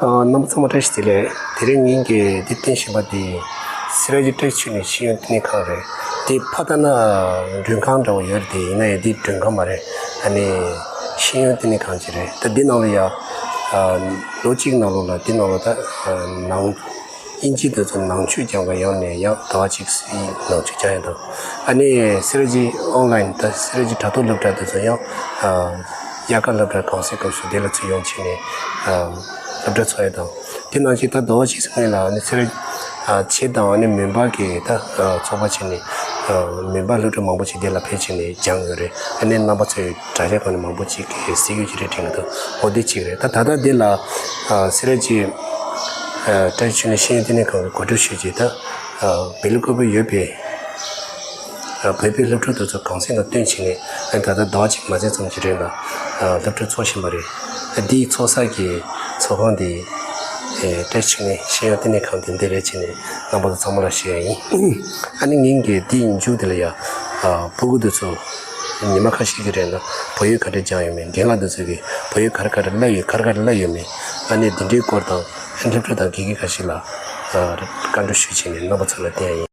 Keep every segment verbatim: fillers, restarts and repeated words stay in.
རྣམ་པ་ཚང་མ་བཀྲ་ཤིས་བདེ་ལེགས། དེ་རིང་ངེད་ཀྱིས་འདི་སྟོན་བཞིན་པ་འདི་སེ་ར་བྱེས་བཀྲ་ཤིས་ཆོས་གླིང་ཤེས་ཡོན་བསྟི་གནས་ཁང་རེད། འདི་ཕ་ལྟ་ན་མགྲོན་ཁང་འདྲ་བོ་ཡོད་རེད། དེ་ཡིན་ན་ཡང་འདི་མགྲོན་ཁང་མ་རེད། ཨ་ནི་ཤེས་ཡོན་བསྟི་གནས་ཁང་ཅིག་རེད། ད་འདི་ནང་ལ་ཡ་ལོ་གཅིག་ནང་ལོགས་ལ་འདི་ནང་ལ་ད་ནང་དབྱིན་ཇི་དེ་ཚོ་ནང་ཆོས་སྦྱང་བ་ཡང་ནས་ཡང་ཟླ་བ་གཅིག་ནང་ཆོས་སྦྱང་ཡ་དང་། ཨ་ནི་སེ་ར་བྱེས་ཨོན་ལན་ད་སེ་ར་བྱེས་དྲ་ཐོག་སློབ་གྲྭ་དེ་ཚོ་ཡང་དབྱར་ཁ་སློབ་གྲྭ་གུང་སེང་སྐབས་སུ་དེ་ལ་ཚུར་ཡོང་བྱས་ནས་སློབ་གྲྭ་ཚུགས་ཡ་དང་། དེ་ནང་བཞིན་ད་ཟླ་བ་གཅིག་སྔོན་ལ་ཨ་ནི་སེ་ར་བྱེས་དང་ཨ་ནི་མོན་པ་གི་ད་ཚོགས་པ་བྱས་ནས་མོན་པ་སློབ་ཕྲུག་མང་པོ་ཞིག་དེ་ལ་ཕེབས་བྱས་ནས་སྦྱངས་ཡོད་རེད། ཨ་ནི་རྣམ་པ་ཚོས་དྲ་རྒྱ་སྒང་ནས་མང་པོ་ཅིག་གིས་གཟིགས་ཡོད་ཀྱི་རེད་དྲན་གྱི་འདུག་འོ་དེ་གཅིག་རེད། ད་ད་ལྟ་འདི་ལ་སེ་ར་བྱེས་བཀྲ་ཤིས་ཆོས་གླིང་ཤེས་ཡོན་བསྟི་གནས་ཁང་གི་གོ་སྒྲིག་ཞུས་ཀྱི་ད་བོད་ལ་བཀོད་པ་ཡོད་པའི་བོད་པའི་སློབ་ཕྲུག་དེ་ཚོ་གུང་སེང་ལ་བཏོན་བྱས་ནས་ད་ལྟ་ཟླ་བ་གཅིག་མ་ཟིན་ཙམ་ཞིག་རེད་ལ་སློབ་ཕྲུག་འཚོགས་བཞིན་པ་རེད། འདིའི་ཚོགས་ས་གི་ཚོགས་ཁང་འདི་བཀྲ་ཤིས་ཆོས་གླིང་ཤེས་ཡོན་བསྟི་གནས་ཁང་དེ་འདི་རེད་བྱས་ནས་རྣམ་པ་ཚོ་ཚང་མ་ལ་ཞུ་ཡ་ཡིན། ཨ་ནི་ངེད་ཀྱིས་འདིའི་མཇུག་དེ་ལ་ཡ་ཕྲུ་གུ་དེ་ཚོ་ཉི་མ་ཁ་ཤས་ཀྱི་རིང་ལ་བོད་ཡིག་ག་འདྲ་སྦྱངས་ཡོད་མེད། རྒན་ལགས་དེ་ཚོ་གིས་བོད་ཡིག་ག་རེ་ག་རེ་བསླབས་ཡོད་ག་རེ་ག་རེ་བསླབས་ཡོད་མེད། ཨ་ནི་འདི་འདྲའི་སྐོར་དང་སློབ་ཕྲུག་དང་དགེ་རྒན་ཁ་ཤས་ལ་བཀའ་འདྲི་ཞུས་བྱས་ནས་རྣམ་པ་ཚོ་ལ་བསྟན་ཡ་ཡིན།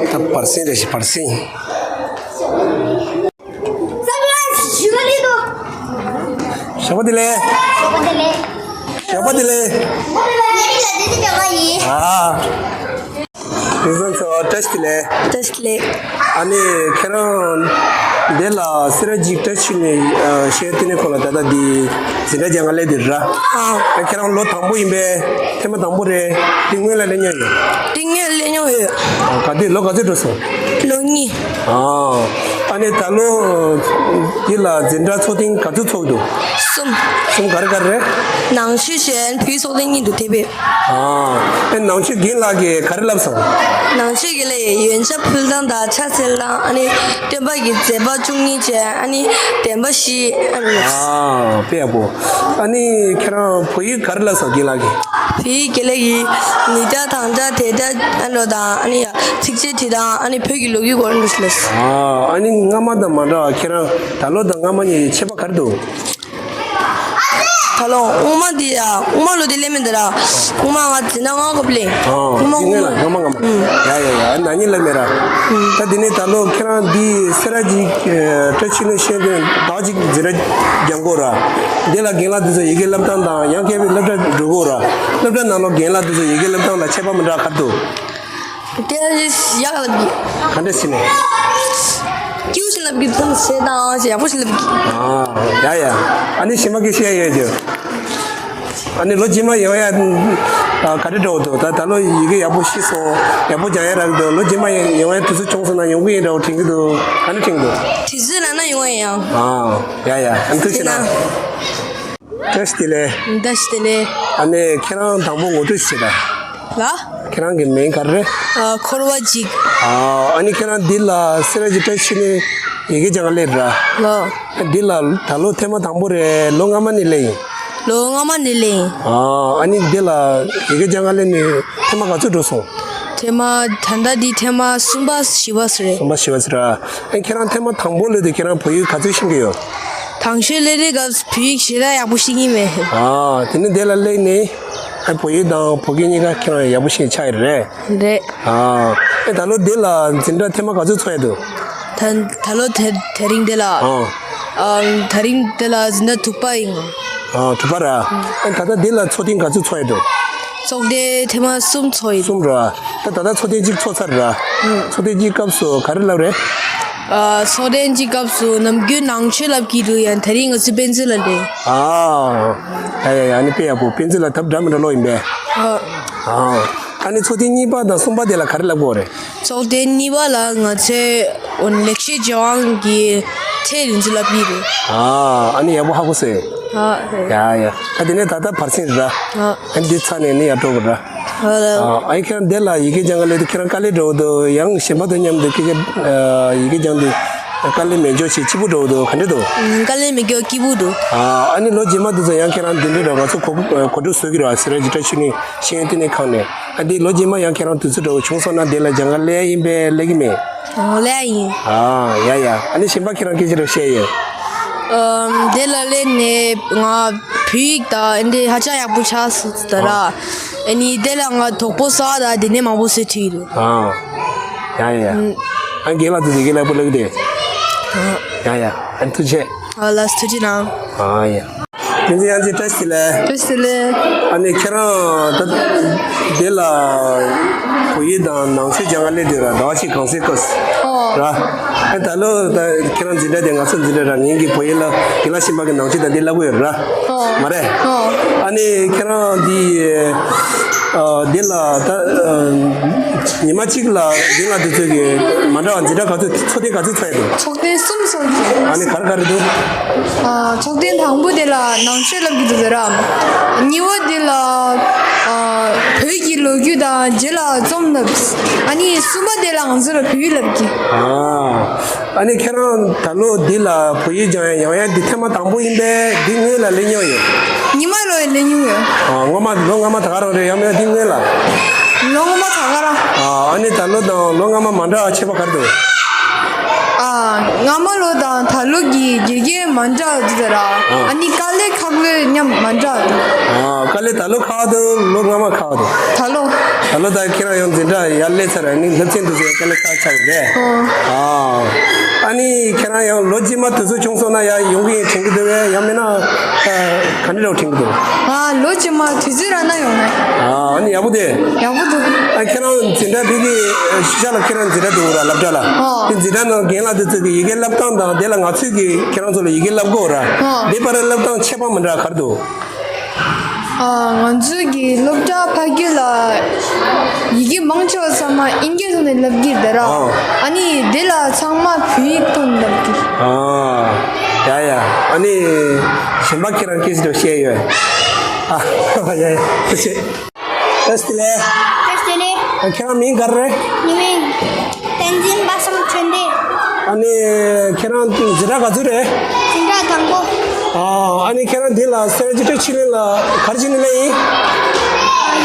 ད་བར་གསེང་རེ་ཞིག་བར་གསེང་། ཞོགས་པ་བདེ་ལེགས། ཞོགས་པ་བདེ་ལེགས། ཞོགས་པ་བདེ་ལེགས། ཨ། དེང་སང་ཚོ་བཀྲ་ཤིས་བདེ་ལེགས། བཀྲ་ཤིས་བདེ་ལེགས། ཨ་ནི་ཁྱེད་རང་འདི་ལ་སེ་ར་བྱེས་བཀྲ་ཤིས་ཆོས་གླིང་ཤེས་ཡོན་བསྟི་གནས་ཁང་ལ་ད་ལྟ་འདི་འཛིན་གྲྭ་སྦྱང་ག་སླེབས་དེ་ར། ཨ། ཨ་ཁྱེད་རང་ལོ་དང་པོ་ཡིན་པས། ཐེངས་མ་དང་པོ་རེད། དེ་སྔོན་ལ་སླེབས་མྱོང་ཡོད། དེ་སྔོན་སླེབས་མྱོང་ཡོད། ཨ་ག་དུས་ལོ་ག་ཚོད་འགྲོ་སོང་། ལོ་གཉིས། ཨ་ཨ་ནི་ད་ལོ་འདི་ལ་འཛིན་གྲྭ་ཚོགས་ཐེངས་ག་ཚོད་ཚོགས་འདུག་གསུམ། གསུམ་ག་རེ་ག་རེ་རེད། ནང་ཆོས་བྱས་བོད་ཡིག་ཚོགས་ཐེངས་གཉིས་འདུག་དེ་བས། ཨ་ཨེ་ནང་ཆོས་རྒན་ལགས་ཀྱིས་ག་རེ་བསླབས་སོང་། ནང་ཆོས་རྒན་ལགས་ཡོན་ཆབ་ཕུལ་སྟངས་དང་ཕྱག་འཚལ་སྟངས། ཨ་ནི་སྟོན་པ་གི་མཛད་པ་བཅུ་གཉིས་བྱས། ཨ་ནི་བདེན་པ་བཞི། ཨ་ནི། ཨ་དཔེ་ཡག་པོ། ཨ་ནི་ཁྱེད་རང་བོད་ཡིག་ག་རེ་བསླབས་སོང་རྒན་ལགས་ཀྱིས། བོད་ཡིག་རྒན་ལགས་ཀྱིས་ཉིན་སྒྲ་དང་སྒྲ་དེ་སྒྲ་ཨ་ལོ་དང་། ཨ་ནི་ཚིགས་བཅད་བྲིས་སྟངས། ཨ་ནི་བོད་ཀྱི་ལོ་རྒྱུས་སྐོར་འདྲ་ཞིག་ལབ་སོང་། ཨ་ཨ་ནི་སྔ་མ་དང་མ་འདྲ་བ། ཁྱེད་རང་ད་ལོ་དང་སྔ་མ་གཉིས་ཁྱད་པར་ག་རེ་འདུག་ད་ལོ་སྔོན་མ་འདི་ཡ་སྔོན་མ་ལོ་འདི་སླེབས་མེད་འདི་ར། སྔོན་མ་ང་འཛིན་གྲྭ་ལྔ་སྐབས་སླེབས། ཨོ། སྔོན་མ་འཛིན་གྲྭ་སྔོན་མ། ལྔ་མ་ལྔ་མ། ཡ་ཡ་ཡ། ན་ནིང་སླེབས་མེད་ར། ད་འདི་ནས་ད་ལོ་ཁྱེད་རང་འདི་སེ་ར་བྱེས་བཀྲ་ཤིས་ཆོས་གླིང་ཤེས་ཡོན་བསྟི་གནས་ཟླ་བ་གཅིག་འཛིན་གྲྭ་སྦྱང་གོ་ར། འདི་ལ་རྒན་ལགས་འདི་ཚོ་ཡི་གེ་བསླབ་སྟངས་དང་། ཡང་མཁས་པའི་སློབ་གྲྭ་འགྲོ་གོ་ར། སློབ་གྲྭ་ནང་ལོགས་རྒན་ལགས་འདི་ཚོ་ཡི་གེ་བསླབ་སྟངས་ལ་ཁྱད་པར་མི་འདྲ་ག་རེ་འདུག་དེ་ཡག་ལབ་གི། ག་འདྲ་ཟེར་ནས། སྐྱིད་པོ་ཞིག་ལབ་གི། ཕུན་སུམ་ཚོགས་དང་ཞེ་ཡག་པོ་ཞིག་ལབ་གི། ཨ་ཡ་ཡ། ཨ་ནི་གཞན་པ་གི་བཤད་ཡོད་རྒྱུ། ཨ་ནི་ལོ་རྗེས་མ་ཡོང་ཡ་ག་འདྲ་འདྲ་བོ་འདུག་ད་ད་ལོ་ཡི་གེ་ཡག་པོ་ཤེས་སོང་། ཡག་པོ་སྦྱང་ཡ་རག་འདུག་ལོ་རྗེས་མ་ཡོང་ཡ་དུས་ཚོད་བྱུང་སོང་ན་ཡོང་གི་ཡིན་འདྲ་བོ་དྲན་གི་འདུག་ག་འདྲ་དྲན་གི་འདུག་དུས་ཚོད་རག་ན་ཡོང་ཡ་ཡིན་ཡང་། ཨ་ཡ་ཡ། ཨ་ནི་ཐུགས་རྗེ་གནང་། བཀྲ་ཤིས་བདེ་ལེགས། བཀྲ་ཤིས་བདེ་ལེགས། ཨ་ནི་ཁྱེད་རང་དང་པོ་ངོ་སྤྲོད་ཞིག་བྱེད་དང་། ལ། ཁྱེད་རང་གི་མིང་ག་རེ་རེད། ཨ། འཁོར་བ་འཇིག་ཨ་ཨ་ནི་ཁྱེད་རང་འདི་ལ་སེ་ར་བྱེས་བཀྲ་ཤིས་ཆོས་གླིང་ཡི་གེ་སྦྱང་ག་སླེབས་ར། ལོ། འདི་ལ་ད་ལོ་ཐེངས་མ་དང་པོ་རེད། ལོ་སྔ་མ་ནས་སླེབས་ཡིན། ལོ་སྔ་མ་ནས་སླེབས་ཡིན། ཨ་ཨ་ནི་འདི་ལ་ཡི་གེ་སྦྱང་ག་སླེབས་ནས་ཐེངས་མ་ག་ཚོད་འགྲོ་སོང་། ཐེངས་མ་ད་ལྟ་འདི་ཐེངས་མ་གསུམ་པ་བཞི་པ་ཟེར་རེད། གསུམ་པ་བཞི་པ་ཟེར་ར། ཨ་ཁྱེད་རང་ཐེངས་མ་དང་པོ་སླེབས་དུས་ཁྱེད་རང་བོད་ཡིག་ག་ཚོད་ཤེས་ཀྱི་ཡོད། དང་ཤོས་སླེབས་དུས་སྐབས་བོད་ཡིག་ཞེ་དྲག་ཡག་པོ་ཤེས་ཀྱི་མེད། ཨ་དེ་ནས་འདི་ལ་སླེབས་ནས་ཨ་བོད་ཡིག་དང་བོད་སྐད་གཉིས་ཀ་ཁྱེད་རང་ཡག་པོ་ཤེས་ཆགས་ཡོད་རེད། རེད། ཨ་ཨེ་ད་ལོ་འདི་ལ་འཛིན་གྲྭ་ཐེངས་མ་ག་ཚོད་ཚོགས་ཡ་འདུག་ད་ད་ལོ་དེ་དེ་རིང་འདི་ལ། ཨ་ཨ་དེ་རིང་འདི་ལ་འཛིན་གྲྭ་དྲུག་པ་ཡིན། ཨ་དྲུག་པ་ར། ཨ་ད་ལྟ་འདི་ལ་ཚོགས་ཐེངས་ག་ཚོད་ཚོགས་ཡ་འདུག་ཚོགས་ཐེངས་ཐེངས་མ་གསུམ་ཚོགས་ཡིན། གསུམ་ར། ད་ད་ལྟ་ཚོགས་ཐེངས་གཅིག་ཚོགས་ཚར་ར། ཚོགས་ཐེངས་གཅིག་སྐབས་སུ་ག་རེ་ལབ་རེད། ཨ་ཚོགས་ཐེངས་གཅིག་སྐབས་སུ་ནམ་རྒྱུན་ནང་ཆོས་ལབ་ཀྱི་འདུག་ཡང་དེ་རིང་ང་ཚོ་དཔེ་མཛོད་ལ་སླེབས། ཨ་ཡ་ཡ་ཡ། ཨ་ནི་དཔེ་ཡག་པོ། དཔེ་མཛོད་ལ་ཐབས་འདྲ་མི་འདྲ་ཀློག་ཡིན་པས། ཨ་ཨ་ཨ་ནི་ཚོགས་ཐེངས་གཉིས་པ་དང་གསུམ་པ་དེ་ལ་ག་རེ་ལབ་དགོས་རེད། ཚོགས་ཐེངས་གཉིས་པ་ལ་ང་ཚོས་ལེགས་བཤད་ལྗོན་དབང་གི་ཐད་རིང་ཚོ་ལབ་ཀྱི་རེད། ཨ་ཨ་ནི་ཡག་པོ་ཧ་གོ་སོང་། ཨ་རེད། ཡ་ཡ། ད་དེ་ནས་ད་ལྟ་བར་གསེང་རེད་ར། ཨ་ཨ་ནི་འདི་ཚར་ནས་ནི་ཡར་འགྲོ་དགོས་ར། ཨ་ཨ་ཁྱེད་རང་འདི་ལ་ཡི་གེ་སྦྱང་ག་སླེབས་དུས་ཁྱེད་རང་དཀའ་ལས་འདྲ་བོ་འདུག་ཡང་གཞན་པ་དང་མཉམ་དུ་སྐད་ཆ་ཡི་གེ་སྦྱང་དུས་དཀའ་ལས་མེད་འཇོག་ཞིག་སྐྱིད་པོ་འདྲ་བོ་འདུག་ག་འདྲ་འདུག་དཀའ་ལས་མེད་འཇོག་སྐྱིད་པོ་འདུག་ཨ་ཨ་ནི་ལོ་རྗེས་མ་དེ་ཚོ་ཡང་ཁྱེད་རང་འདི་འདྲ་འདྲ་ང་ཚོ་གོ་གོ་སྒྲིག་བཟོ་གི་རེད་བ། སེ་ར་བྱེས་བཀྲ་ཤིས་ཆོས་གླིང་ཤེས་ཡོན་བསྟི་གནས་ཁང་ནས། ཨ་འདི་ལོ་རྗེས་མ་ཡང་ཁྱེད་རང་དུས་ཚོད་འདྲ་བོ་བྱུང་སོང་ན་འདི་ལ་སྦྱང་ག་སླེབས་ཡ་ཡིན་པས་སླེབས་ཀྱི་མེད། ཨོ་སླེབས་ཡ་ཡིན། ཨ་ཡ་ཡ། ཨ་ནི་གཞན་པ་ཁྱེད་རང་སྐད་ཆ་འདྲ་བཤད་ཡོད། ཨམ། དེ་ལ་སླེབས་ནས་ང་བོད་ཡིག་དང་འདི་ཧ་ཅང་ཡག་པོ་ཆགས་སོང་ད་ར། ཨ་ནི་དེ་ལ་ང་དོག་པོ་ཟ་དང་དེ་ནས་མང་པོ་ཟ་ཁྲིད་རེད། ཨ། ཡ་ཡ་ཡ། ཨ། རྒན་ལགས་དེ་དེ་གའི་ལག་པ་ལག་དེ། ཡ་ཡ། ཨ། ཐུགས་རྗེ་ཆེ། ཨ། ལགས་ཐུགས་རྗེ་གནང་། ཨ་ཡ། བསྟན་འཛིན་དབྱངས་ཅན། བཀྲ་ཤིས་བདེ་ལེགས། བཀྲ་ཤིས་བདེ་ལེགས། ཨ་ནི་ཁྱེད་རང་ད་དེ་ལ་བོད་ཡིག་དང་ནང་ཆོས་སྦྱང་ག་སླེབས་དུས་ར་ཟླ་བ་གཅིག་གུང་སེང་བསྐོར་ཨོ། ར། ཨ། ད་ལོ་ད་ཁྱེད་རང་འཛིན་གྲྭ་དེ་ང་ཚོ་འཛིན་གྲྭ་ར་ངེད་ཀྱི་བོད་ཡིག་ལ་དགེ་ལགས་གཤེན་པ་གི་ནང་ཆོས་དང་འདི་བསླབ་གི་ཡོད་ར། ཨོ། མ་རེད། ཨོ། ཨ་ནི་ཁྱེད་རང་འདི་ཨ། འདི་ལ་ད་ཨ། ཉི་མ་གཅིག་ལ་རྒན་ལགས་དེ་ཚོས་ཀྱི་མ་འདྲ་བ་འཛིན་གྲྭ་ག་ཚོད་ཚོགས་ཐེངས་ག་ཚོད་ཚོགས་ཡོད་འདུག་ཚོགས་ཐེངས་གསུམ་ཚོགས་ཀྱི། ཨ་ནི་ག་རེ་ག་རེ་འདུག་ཨ། ཚོགས་ཐེངས་དང་པོ་དེ་ལ་ནང་ཆོས་བསླབ་ཀྱི་འདུག་ཟེར་ར། གཉིས་པ་དེ་ལ་ཨ། བོད་ཀྱི་ལོ་རྒྱུས་དང་རྗེས་ལ་རྩོམ་བསླབ། ཨ་ནི་གསུམ་པ་དེ་ལ་ང་ཚོ་ལ་བོད་ཡིག་བསླབ་ཀྱི། ཨ། ཨ་ནི་ཁྱེད་རང་ད་ལོ་འདི་ལ་བོད་ཡིག་སྦྱང་ཡ་ཡོང་ཡ་འདི་ཐེངས་མ་དང་པོ་ཡིན་པས། འདི་སྔོན་ལ་སླེབས་མྱོང་ཡོད། ཉི་མ་ལོ་ཡི་སླེབས་མྱོང་ཡོད། ཨ། སྔོན་མ་ལོ་སྔ་མ་ད་ག་རང་རེད། ཡང་མིན་ན་འདི་སྔོན་ལ། ལོ་སྔ་མ་ད་ག་རང་། ཨ། ཨ་ནི་ད་ལོ་དང་ལོ་སྔ་མ་མ་འདྲ་བ་ཁྱད་པར་ག་རེ་འདུག་ཨ། སྔ་མ་ལོ་དང་ད་ལོ་གི་དགེ་རྒན་མ་འདྲ་འདུག་ཟེར་ར། ཨ། ཨ་ནི་དཀའ་ལས་ཁག་པོ་མཉམ་མ་འདྲ་འདུག་ཨ། དཀའ་ལས་ད་ལོ་ཁག་པོ་འདུག་ལོ་སྔ་མ་ཁག་པོ་འདུག་ད་ལོ། ད་ལོ་ད་ཁྱེད་རང་ཡང་འཛིན་གྲྭ་ཡར་སླེབས་ཚར་ར། ནི་སློབ་ཚན་དུ་ཚོད་དཀའ་ལས་ཁག་ཆགས་རེད། ཨོ། ཨ། ཨ་ནི་ཁྱེད་རང་ཡང་ལོ་རྗེས་མ་དུས་ཚོད་བྱུང་སོང་ན་ཡང་ཡོང་གི་ཡིན་དྲན་གྱི་འདུག་བས། ཡང་མིན་ན་ཨ། ག་འདྲ་འདྲ་བོ་དྲན་གྱི་འདུག་ཨ། ལོ་རྗེས་མ་དུས་ཚོད་རག་ན་ཡོང་ངས། ཨ། ཨ་ནི་ཡག་པོ་དེ། ཡག་པོ་འདུག་ཨ། ཁྱེད་རང་འཛིན་གྲྭ་ཕ་གི་ཤུལ་བཞག་ལ་ཁྱེད་རང་འཛིན་གྲྭ་འདུག་ར། སློབ་གྲྭ་ལ། ཨོ། དེ་འཛིན་གྲྭ་ནང་རྒན་ལགས་དེ་ཚོ་གི་ཡི་གེ་བསླབ་སྟངས་དང་དེ་ལ་ང་ཚོས་གི་ཁྱེད་རང་ཚོ་ལ་ཡི་གེ་བསླབ་དགོས་ར། ཨོ། དེ་བར་བསླབ་སྟངས་ཁྱད་པར་མི་འདྲ་ག་རེ་འདུག་ཨ། ང་ཚོའི་གི་སློབ་གྲྭ་ཕ་གི་ལ་ཡི་གེ་མང་ཆེ་བ་ཚང་མ་དབྱིན་སྐད་ཐོག་ནས་བསླབ་ཀྱི་རེད་ར། ཨ། ཨ་ནི་དེ་ལ་ཚང་མ་བོད་ཡིག་ཐོག་ནས་བསླབ་ཀྱི། ཨ། ཡ་ཡ། ཨ་ནི་གཞན་པ་ཁྱེད་རང་སྐད་ཆ་འདྲ་བཤད་ཡོད། ཨ། ཡ་ཡ། ཐུགས་རྗེ་ཆེ། བཀྲ་ཤིས་བདེ་ལེགས། བཀྲ་ཤིས་བདེ་ལེགས། ཨ། ཁྱེད་རང་མིང་ག་རེ་རེད། ངའི་མིང་བསྟན་འཛིན་པ་སངས་ཆོས་འདི། ཨ་ནི་ཁྱེད་རང་འཛིན་གྲྭ་ག་ཚོད་རེད། འཛིན་གྲྭ་དང་པོ། ཨ། ཨ་ནི་ཁྱེད་རང་འདི་ལ་སེ་ར་བྱེས་སྒྲིག་ཆོས་གླིང་ལ་ག་རེ་བྱས་ནས་སླེབས་ཡིན།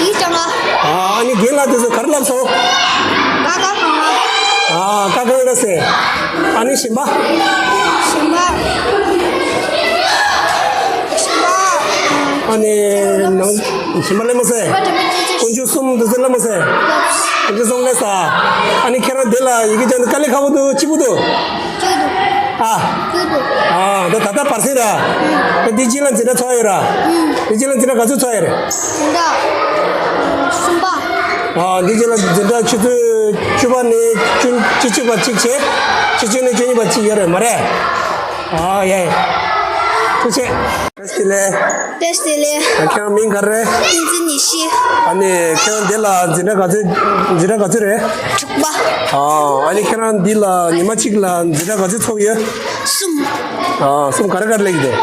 ཡིག་སྦྱང་ག་ཨ། ཨ་ནི་རྒན་ལགས་དེ་ཚོ་ག་རེ་བསླབས་སོང་། ཀ་ཁ་ག་ང་། ཨ། ཀ་ཁ་ག་ང་ཟེར། ཨ་ནི་གཞན་པ། གཞན་པ། གཞན་པ། ཨ་ནི་ནང་གཞན་པ་སླེབས་མ་སོང་། དཀོན་མཆོག་གསུམ་དེ་ཚོ་སླེབས་མ་སོང་། དཀོན་མཆོག་གསུམ་སླེབས་ས། ཨ་ནི་ཁྱེད་རང་འདི་ལ་ཡི་གེ་སྦྱང་དུས་དཀའ་ལས་ཁག་པོ་འདུག་སྐྱིད་པོ་འདུག་ཨ། ཨ། ད་ད་ལྟ་བར་སེང་ར། ད་འདི་རྗེས་ལ་འཛིན་གྲྭ་ཚོགས་ཡོད་ར། འདི་རྗེས་ལ་འཛིན་གྲྭ་ག་ཚོད་ཚོགས་ཡོད་རེད། འཛིན་གྲྭ་གསུམ་པ། ཨ། འདི་རྗེས་ལ་འཛིན་གྲྭ་ཆུ་ཚོད་བཅུ་པ་ནས་བཅུ་བཅུ་གཅིག་པ་གཅིག་བྱས། བཅུ་གཅིག་ནས་བཅུ་གཉིས་པ་གཅིག་ཡོད་རེད་མ་རེད། ཨ། ཡ་ཡ། ཐུགས་རྗེ་ཆེ། བཀྲ་ཤིས་བདེ་ལེགས། བཀྲ་ཤིས་བདེ་ལེགས། ཨ། ཁྱེད་རང་མིང་ག་རེ་རེད། བསྟན་འཛིན་ཡེ་ཤེས། ཨ་ནི་ཁྱེད་རང་འདི་ལ་འཛིན་གྲྭ་ག་ཚོད་འཛིན་གྲྭ་ག་ཚོད་རེད། དྲུག་པ། ཨ། ཨ་ནི་ཁྱེད་རང་འདི་ལ་ཉི་མ་གཅིག་ལ་འཛིན་གྲྭ་ག་ཚོད་ཚོགས་ཡོད། གསུམ། ཨ། གསུམ་ག་རེ་ག་རེ་སླེབས་ཀྱི་འདུག་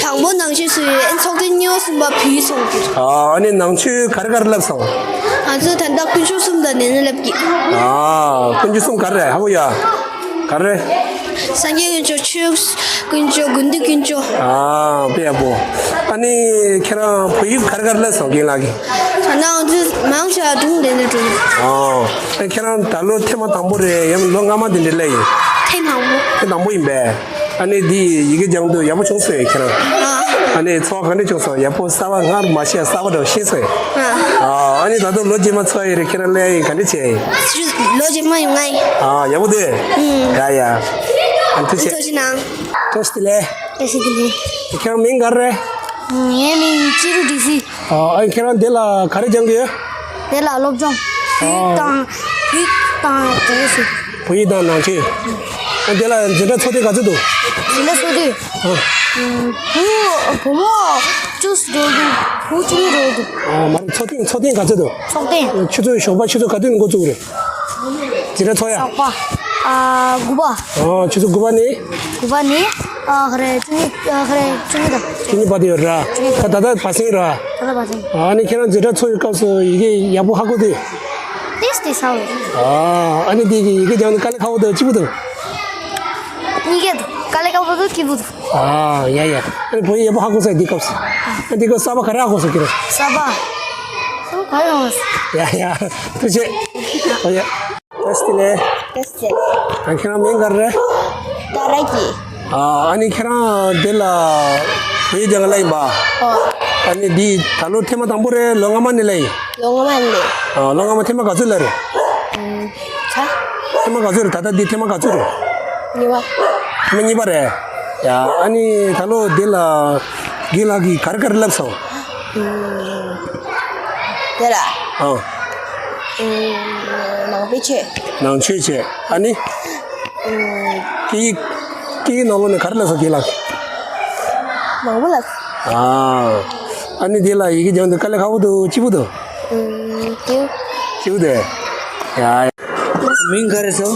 དང་པོ་ནང་ཆོས་ཚོགས་ཡོད། ཨ་ནི་ཚོགས་ཐེངས་གཉིས་པ་གསུམ་པ་བོད་ཡིག་ཚོགས་ཀྱི། ཨ། ཨ་ནི་ནང་ཆོས་ག་རེ་ག་རེ་བསླབས་སོང་། ང་ཚོ་ད་ལྟ་དཀོན་མཆོག་གསུམ་དང་ལྡན་ནས་བསླབ་ཀྱི། ཨ། དཀོན་མཆོག་གསུམ་ག་རེ་རེད། ཧ་གོ་ཡ། ག་རེ། སངས་རྒྱས་དཀོན་མཆོག་ཆོས་དཀོན་མཆོག་དགེ་འདུན་དཀོན་མཆོག་ཨ། དཔེ་ཡག་པོ། ཨ་ནི་ཁྱེད་རང་བོད་ཡིག་ག་རེ་ག་རེ་བསླབས་སོང་རྒན་ལགས་ཀྱིས། ད་ནང་དུ་མང་ཆེ་བ་དྲུང་ལྡན་ནས་དྲུང་། ཨ། ཨ། ཁྱེད་རང་ད་ལོ་ཐེངས་མ་དང་པོ་རེད། ཡང་ལོ་སྔ་མ་དེ་འདྲ་སླེབས་ཡིན། ཐེངས་དང་པོ། ཐེངས་དང་པོ་ཡིན་པས། ཨ་ནི་འདི་ཡི་གེ་སྦྱང་དུས་ཡག་པོ་བྱུང་སོང་ངས་ཁྱེད་རང་། ཨ། ཨ་ནི་ཚོར་བ་ག་འདྲ་བྱུང་སོང་། ཡག་པོ་གསར་པ་སྔར་མ་ཤེས་གསར་པ་འདྲ་བོ་ཤེས་སོང་ངས། ཨ། ཨ། ཨ་ནི་ད་དུང་ལོ་རྗེས་མ་ཚོགས་ཡོད་རེད། ཁྱེད་རང་སླེབས་ཡིན་ག་འདྲ་བྱས་ཡིན། ལོ་རྗེས་མ་ཡོང་ང་ཡིན། ཨ། ཡག་པོ་འདུག་ཨུམ། ཡ་ཡ། ཨ། ཐུགས་རྗེ་ཆེ། ཐུགས་རྗེ་གནང་། བཀྲ་ཤིས་བདེ་ལེགས། བཀྲ་ཤིས་བདེ་ལེགས། ཁྱེད་རང་མིང་ག་རེ་རེད། ངའི་མིང་ཅི་རུ་བཀྲ་ཤིས། ཨ། ཨ། ཁྱེད་རང་འདི་ལ་ག་རེ་སྦྱང་གི་ཡོད། འདི་ལ་སློབ་སྦྱོང་། བོད་ཡིག་དང་། བོད་ཡིག་དང་དེ་ཚོ། བོད་ཡིག་དང་ནང་ཆོས། ཨ། འདི་ལ་འཛིན་གྲྭ་ཚོགས་དུས་ག་ཚོད་འདུག་འཛིན་གྲྭ་ཚོགས་དུས། ཨ། བུ་བུ་མོ་བཅུ་ཙམ་འགྲོ་གི་འདུག་བུ་བཅུ་གཉིས་འགྲོ་གི་འདུག་ཨ། མ་རེད། ཚོགས་ཐེངས་ཚོགས་ཐེངས་ག་ཚོད་འདུག་ཚོགས་ཐེངས། ཆུ་ཚོད་ཞོགས་པ་ཆུ་ཚོད་ག་དུས་ནས་འགོ་བཙུགས་རེད། འཛིན་གྲྭ་ཚོགས་ཡ། ཞོགས་པ། ཨ། དགུ་པ། ཨ། ཆུ་ཚོད་དགུ་པ་ནས། དགུ་པ་ནས། ཨ། ག་རེ་བཅུ་གཉིས། ཨ། ག་རེ་བཅུ་གཉིས་དང་། བཅུ་གཉིས་བར་དུ་ཡོད་ར། བཅུ་གཉིས། ད་ད་ལྟ་བར་གསེང་ར། ད་ལྟ་བར་གསེང་། ཨ་ནི་ཁྱེད་རང་འཛིན་གྲྭ་ཚོགས་ཡོད་སྐབས་སུ་ཡི་གེ་ཡག་པོ་ཧ་གོ་དུས། ཏོག་ཙམ་ཧ་གོ། ཨ། ཨ་ནི་འདི་གི་ཡི་གེ་སྦྱང་དུས་དཀའ་ལས་ཁག་པོ་འདུག་སྐྱིད་པོ་འདུག་གཉིས་ཀ་འདུག་དཀའ་ལས་ཁག་པོ་འདུག་སྐྱིད་པོ་འདུག་ཨ། ཡ་ཡ། ཨ་ནི་བོད་ཡིག་ཡག་པོ་ཧ་གོ་སོང་འདི་སྐབས་སུ། ཨ། འདི་སྐབས་གསར་པ་ག་རེ་ཧ་གོ་སོང་ཁྱེད་རང་། གསར་པ། གསར་པ་ག་རེ་ཧ་གོ་སོང་། ཡ་ཡ། ཐུགས་རྗེ་ཆེ། ཨོ་ཡ། བཀྲ་ཤིས་བདེ་ལེགས། བཀྲ་ཤིས་བདེ་ལེགས། ཨ། ཁྱེད་རང་མིང་ག་རེ་རེད། ཏཱ་ར་གི། ཨ་ཨ་ནི་ཁྱེད་རང་འདི་ལ་བོད་ཡིག་སྦྱང་ག་སླེབས་ཡིན་པ། ཨོ། ཨ་ནི་འདི་ད་ལོ་ཐེངས་མ་དང་པོ་རེད། ལོ་སྔ་མ་ནས་སླེབས་ཡིན། ལོ་སྔ་མ་ནས། ཨ་ལོ་སྔ་མ་ཐེངས་མ་ག་ཚོད་སླེབས་རེད། ཨུམ། ཚ། ཐེངས་མ་ག་ཚོད་རེད། ད་ལྟ་འདི་ཐེངས་མ་ག་ཚོད་རེད། གཉིས་པ། ཐེངས་མ་གཉིས་པ་རེད། ཡ་ཨ་ནི་ད་ལོ་འདི་ལ་རྒན་ལགས་ཀྱིས་ག་རེ་ག་རེ་བསླབས་སོང་། ཨུམ། དེ་ལ། ཨ། ཨུམ། ནང་པའི་ཆོས། ནང་ཆོས་བྱས། ཨ་ནི། ཨུམ། སྐད་ཡིག་སྐད་ཡིག་ནང་ལོགས་ནས་ག་རེ་བསླབས་སོང་རྒན་ལགས། མང་པོ་བསླབས། ཨ། ཨ་ནི་འདི་ལ་ཡི་གེ་སྦྱང་དུས་དཀའ་ལས་ཁག་པོ་འདུག་སྐྱིད་པོ་འདུག་ཨུམ། སྐྱིད། སྐྱིད་པོ་འདུག་ཡ། མིང་ག་རེ་ཟེར།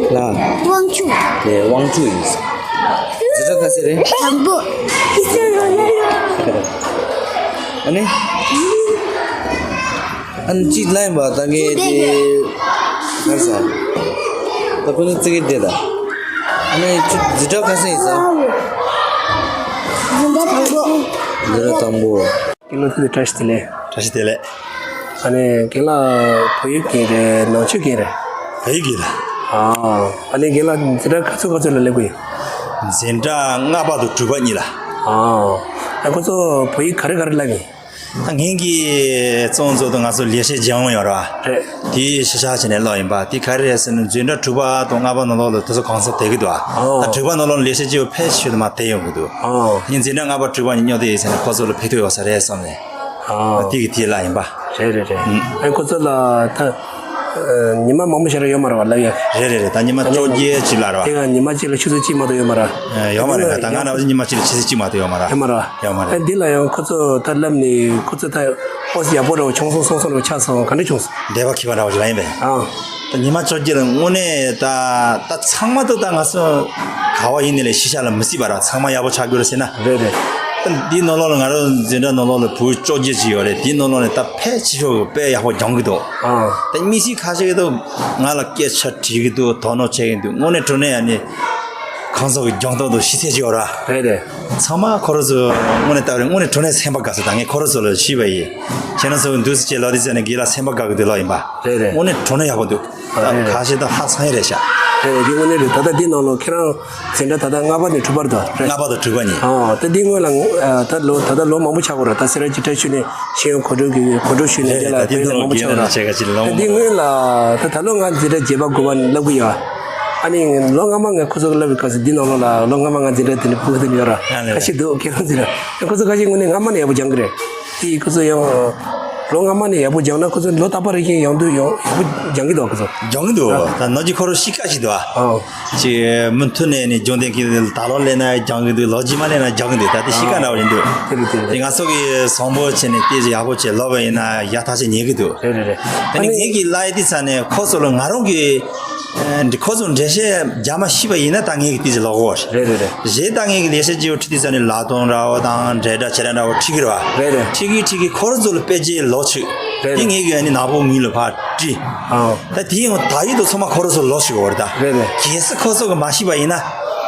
ལ། དབང་ཕྱུག་དེ་དབང་ཕྱུག་ཡིན། འཛིན་གྲྭ་ག་ཚོད་རེད། དང་པོ། ཨ་ནི། ཨ་ནི་གཅིག་ལ་ཡིན་པ་ད་ངས་དེ། ག་རེ་ཟེར། ད་ཁོ་ཚོ་ཙི་གེ་བསྡད་ད། ཨ་ནི་ཁྱོད་འཛིན་གྲྭ་ག་ཚོད་ཡིན་ཟེར། འཛིན་གྲྭ་དང་པོ། འཛིན་གྲྭ་དང་པོ། རྒན་ལགས་ཐུགས་རྗེ་བཀྲ་ཤིས་བདེ་ལེགས། བཀྲ་ཤིས་བདེ་ལེགས། ཨ་ནི་རྒན་ལགས་བོད་ཡིག་རྒན་རེད། ནང་ཆོས་རྒན་རེད། བོད་ཡིག་རྒན་ལགས། ཨ། ཨ་ནི་རྒན་ལགས་འཛིན་གྲྭ་ག་ཚོད་ག་ཚོད་ལ་སླེབས་ཀྱི་ཡོད། འཛིན་གྲྭ་ལྔ་པ་དང་དྲུག་པ་གཉིས་ལ། ཨ། ཨ་ཁོ་ཚོ་བོད་ཡིག་ག་རེ་ག་རེ་བསླབས་ཡིན། ད་ངེད་ཀྱི་གཙོ་བོ་གཙོ་དོན་ང་ཚོ་ལས་བྱེད་སྦྱང་ཡོད་ར། རེད། དེའི་ཤེས་བྱ་བྱས་ནས་བསླབས་ཡིན་པ། དེ་ག་རེ་རེད་ཟེར་ན་འཛིན་གྲྭ་དྲུག་པ་དང་ལྔ་པ་ནང་ལོགས་ལ་དེ་ཚོ་གང་ས་བསྡད་ཀྱི་འདུག་ཨ། ཨོ། ད་དྲུག་པ་ནང་ལོགས་ལ་ལས་བྱེད་སྤྱི་པོ་ཕལ་ཆེར་མ་བསྡད་ཡོང་གི་འདུག་ཨོ། ངས་འཛིན་གྲྭ་ལྔ་པ་དྲུག་པ་གཉིས་སྙོག་བསྡད་ཡོད་ཟེར་ནས་ཁོ་ཚོ་ལ་ཕན་ཐོགས་ཡོད་ས་རེད་བསམ་ནས། ཨོ། དེ་གི་དེ་ལ་ཡིན་པ། རེད་རེད་རེད། ཨུམ། ཨ་ཁོ་ཚོ་ལ་ད་ཨ་ཉི་མ་མང་པོ་ཞིག་རེ་ཡོད་མ་རེད་པ་ལབ་ཡ། རེད་རེད་རེད། ད་ཉི་མ་བཅོ་བརྒྱད་ཅིག་ལ་རེད་པ། དེ་ག་ཉི་མ་གཅིག་ལ་ཆུ་ཚོད་གཅིག་མ་གཏོགས་ཡོད་མ་རེད། ཨ་ཡོད་མ་རེད། ད་ང་རང་ཉི་མ་གཅིག་ལ་ཆུ་ཚོད་གཅིག་མ་གཏོགས་ཡོད་མ་རེད། ཡོད་མ་རེད། ཡོད་མ་རེད། ཨ་འདི་ལ་ཡང་ཁོ་ཚོ་ད་ལབ་ནས་ཁོ་ཚོ་ད་ཨོ་ཡག་པོ་རེད་བྱུང་སོང་སོང་སོང་རེད་ཆགས་སོང་ག་འདྲ་བྱུང་སོང་། འདས་པ་ཁྱི་པ་འདྲ་བ་ཞིག་ལ་ཡིན་པས། ཨ། ད་ཉི་མ་བཅོ་བརྒྱད་ལ་དངོས་གནས་ད་ད་ཚང་མ་དུ་ད་ང་ཚོ་ག་བ་ཡིན་ནི་ལས་ཤི་ཤ་ལ་མི་སྲིད་པ་ར་ཚང་མ་ཡག་པོ་ཆགས་རྒྱུ་རེད་ཟེར་ན། རེད་རེད། ད་འདིའི་ནང་ལོགས་ལ་ང་རང་འཛིན་གྲྭ་ནང་ལོགས་ལ་བུ་བཅོ་བརྒྱད་ཅིག་ཡོད་རེད། དེའི་ནང་ལོགས་ནས་ད་ཕལ་ཆེ་ཤོས་དཔེ་ཡག་པོ་སྦྱང་གི་འདུག་ཨ། ད་མི་སྲིད་ཁ་ཤས་ཀྱི་འདུག་ང་ལ་སྐད་ཆ་དྲིས་ཀྱི་འདུག་དོ་སྣང་བྱེད་ཀྱི་འདུག་དངོས་གནས་དྲང་གནས་ཡ་ནི་གང་ཟག་གི་སྦྱང་སྟངས་དང་ཤེས་ཚད་ཅིག་ཡོད་ར། རེད་རེད། ཚང་མ་ཁོ་རང་ཚོ་དངོས་གནས་ལྟ་བུ་རེད། དངོས་གནས་དྲང་གནས་སེམས་པ་དགའ་ས་ད་ངས་ཁོ་རང་ཚོ་ལ་ཤེས་པ་ཡིན། ཁྱེད་རང་ཚོ་འདུག་སེ་བྱས་ལབ་དུས་ཙ་ནས་དགེ་ལ་སེམས་པ་དགའ་གི་འདུག་ལབ་ཡིན་པ། རེད་རེད། དངོས་གནས་དྲང་གནས་ཡག་པོ་འདུག་ཨ། རེད། ཁ་ཤས་ད་ཧ་ཚང་ཡ་རེད་ཤག་རེད་རེད། དེ་དངོས་གནས་རེད། ད་ལྟ་འདི་ནང་ལོགས་ཁྱེད་རང་འཛིན་གྲྭ་ད་ལྟ་ལྔ་པ་ནས་དྲུག་པར་འདུག་རེད། ལྔ་པ་དང་དྲུག་པ་གཉིས། ཨ། ད་འདི་སྔོན་ལ་ཨ་ད་ལོ་ད་ལྟ་ལོ་མང་པོ་ཆགས་ཀྱི་རེད། ད་སེ་ར་བྱེས་བཀྲ་ཤིས་ནས་ཤེས་ཡོན་གོ་སྒྲིག་གི་གོ་སྒྲིག་ཞུས་ནས་འདི་ལ་ད་འདི་ལོ་ལོ་མང་པོ་ཆགས་ཀྱི་རེད། ད་འདི་སྔོན་ལ་ད་ད་ལོ་ང་འཛིན་གྲྭ་བརྒྱད་པ་དགུ་པ་ནས་བསླབ་ཀྱི་ཡོད། ཨ་ནི་ལོ་སྔ་མ་ངས་ཁོ་ཚོ་གི་བསླབ་པའི་སྐབས་སུ་འདི་ནང་ལོགས་ལ་ལོ་སྔ་མ་ང་འཛིན་གྲྭ་དེ་ནས་ཕུགས་དེ་ཡོད་ར། ཁ་ཤས་འདུག་ཁྱེད་རང་འཛིན་གྲྭ་ཁོ་ཚོ་ཁ་ཤས་དངོས་གནས་སྔ་མ་ནས་ཡག་པོ་སྦྱང་གི་རེད། དེ་ཁོ་ཚོ་ཡང་ལོ་སྔ་མ་ནས་ཡག་པོ་སྦྱངས་ན་ཁོ་ཚོ་ལོ་རྟག་པ་རེ་བཞིན་ཡང་དུ་ཡང་ཡག་པོ་སྦྱང་གི་འདུག་ཁོ་ཚོ། སྦྱང་གི་འདུག་ཨ། ད་ནང་གི་ཁོ་རང་གཤིས་ཀ་ཞིག་འདུག་ཨ། ཨ། ཅིག་མུ་མཐུད་ནས་ནི་སྦྱོང་བསྡད་ཀྱི་འདུག་ད་ལོ་སླེབས་ན་སྦྱང་གི་འདུག་ལོ་རྗེས་མ་སླེབས་ན་སྦྱང་གི་འདུག་ད་དེ་གཤིས་ཀ་འདྲ་བ་ཞིག་འདུག་དེ་རེད་དེ་རེད། དེ་ང་ཚོ་གི་བཟང་པོ་བྱས་ནས་དེ་ཡག་པོ་བྱས་ལབ་པ་ཡིན་ན་ཡག་ཐག་ཆོད་ཉན་གི་འདུག་རེད་རེད་རེད། ཨ་ནི་ངེད་ཀྱི་ལབ་ཡ་དེ་ཚ་ནས་ཁོ་ཚོ་ལ་ང་རང་གི་ཨ་ཁོ་ཚོ་འགྲེལ་བཤད་རྒྱག་མ་ཤེས་པ་ཡིན་ན་ད་ངེད་ཀྱི་དེ་ཚོ་ལོག་གོ་རེད། རེད་རེད་རེད། གཞན་ད་ངེད་ཀྱི་ལས་བྱེད་སྤྱི་བོ་ཁྲིད་དུས་ས་ནས་ལབ་སྟངས་འདྲ་བོ་དང་འབྲེལ་སྒྲ་བྱེད་སྟངས་འདྲ་བོ་ཁྲིད་ཀྱི་རེད་བ། རེད་རེད། ཁྲིད་ཀྱི་ཁྲིད་ཀྱི་ཁོ་རང་ཚོ་ལ་དཔེ་ཆའི་ལོག་ཆུག་རེད་དེ་རེད། ངེད་ཀྱི་ཨ་ནི་ནག་པོ་ངོས་ལ་ཕར་བྲིས། ཨང་། ད་དེ་ཡང་ད་ཡིག་ཏུ་ཚང་མ་ཁོ་རང་ཚོ་ལོག་ཆུག་གོ་རེད་ད། རེད་རེད། གལ་སྲིད་ཁོ་ཚོ་གི་མ་ཤེས་པ་ཡིན་ན།